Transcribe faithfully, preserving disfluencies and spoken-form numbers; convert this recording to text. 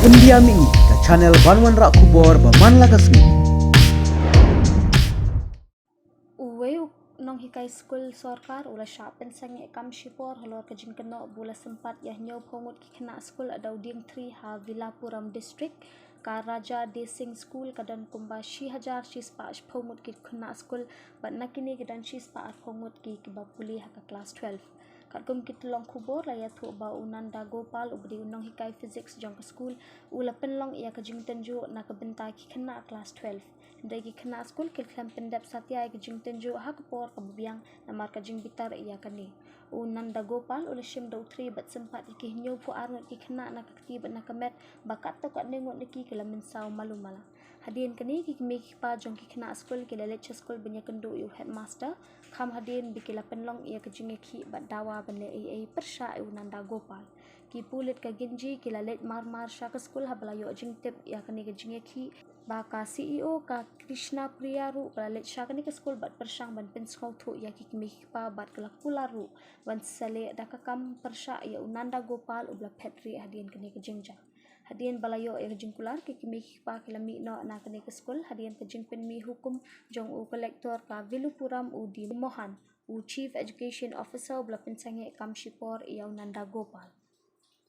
India Mini, ka channel ban wanrah khubor ba man la ka sngi. Uwei u nonghikai skul sorkar u la shah pynsangeh kam shipor halor ka jingkynnoh ba u la sympat ïa hynñiewphew ngut ki khynnah skul ha Dawdieng three ha Villapuram District. Ka Raja Desing School ka don kumba shi hajar shispah shiphew ngut ki khynnah skul, bad na kine ki don shispah arphew ngut ki kiba pule ha ka klas twelve. Katkum ki tyllong khubor la ïathuh ba u Nanda Gopal uba dei u nonghikai physics jong ka skul u la pynlong ïa ka jingtynjuh na ka bynta ki khynnah klas twelve. Hynrei ki khynnah skul ki la khlem pyndep satia ïa ka jingtynjuh ha ka por kaba biang namar ka jingbitar ïa kane. U Nanda Gopal u la shim Dawtri bad sympat ïa ki hynñiewphew ar ngut ki khynnah na ka kti bad na ka met, ba katto katne ngut na ki ki la mynsaw malu mala. Hadien kane ki kmie ki kpa jong ki khynnah skul ki la leit sha skul ban ïakynduh ïa u headmaster, kham hadien ba ki la pynlong ïa ka jingïakhih bad dawa ban leh ei ei pyrshah ïa u Nanda Gopal. Ki pulit ka Ginji ki la leit mar mar sha ka skul haba la ïoh jingtip ïa kane ka jingïakhih. Ba ka C E O ka Krishna Priya ruh ka la leit sha kane ka skul bad pyrshang ban pynsngewthuh ïa ki kmie ki kpa bad ka la kular ruh ban sa leh da ka kam pyrshah ïa u Nanda Gopal uba la phet rieh hadien kane ka jingjia. Hadien ba la ïoh ïa ka jingkular, ki kmie ki kpa ki la mih noh na kane ka skul hadien ka jingpynmih hukum jong u Collector ka Villapuram u D Mohan, u Chief Education Officer uba la pynsangeh kam shipor ïa u Nanda Gopal.